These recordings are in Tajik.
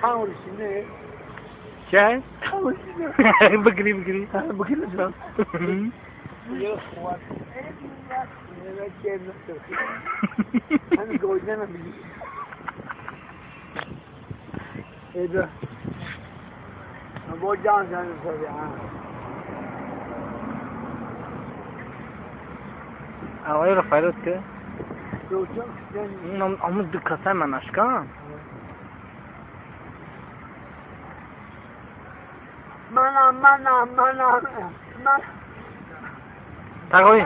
Камришине. Чай? Камришине. Бигри, бигри. Бигри, бигри. Авай Рафаэлот ке? Аму ду касай манашка. Мана, мана, мана, мана. Тагой,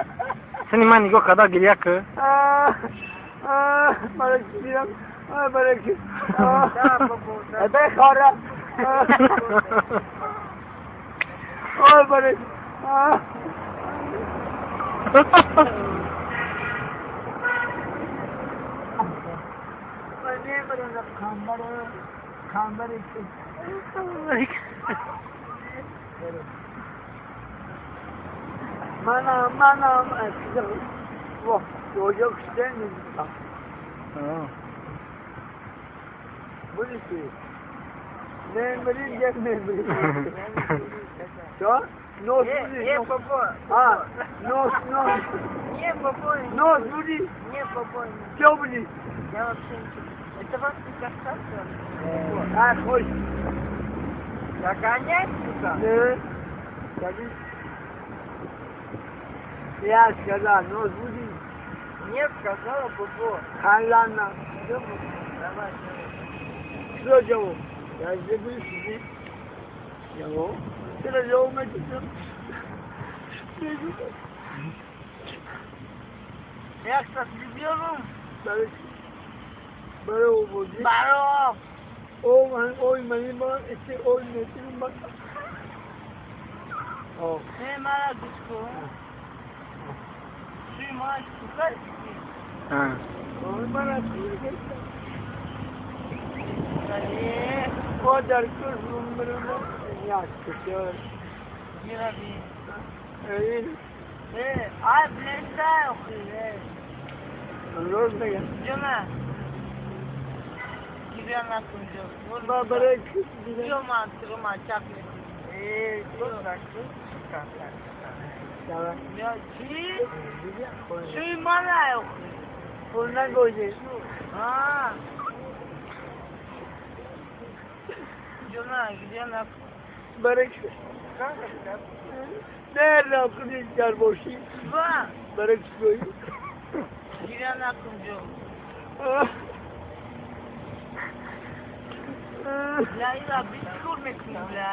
сени ман нигоҳ карда гиря ки. Mana, mana, Я вообще ничего. Это вас не касается? А, хочешь? Догонять сюда? Да. Я сказал, нос будет. Нет, сказала Бубо. Халана. Давай, что делал? Я здесь буду сидеть. Делал. Что делал, мать? Я, кстати, беру. Баро. Ой, манima, este ой, метима. О. Не, марадушку. Ты мать, куда ты? А. Ой, марадушку. Одар курсумбрмо, я скажу. Гираби. Э, а, блестай, охуе. Розная. Жена. Гиря на кунжо. Бабарек. Жема, трума, чакли. Давай. Я чи? Чи мана, охуе. Полна гозе. А. Жена, где на Барек. Не, на кунжо боши. Ба. Барек стой. Гиря на кунжо. Бля, ила, бискур мекни, бля.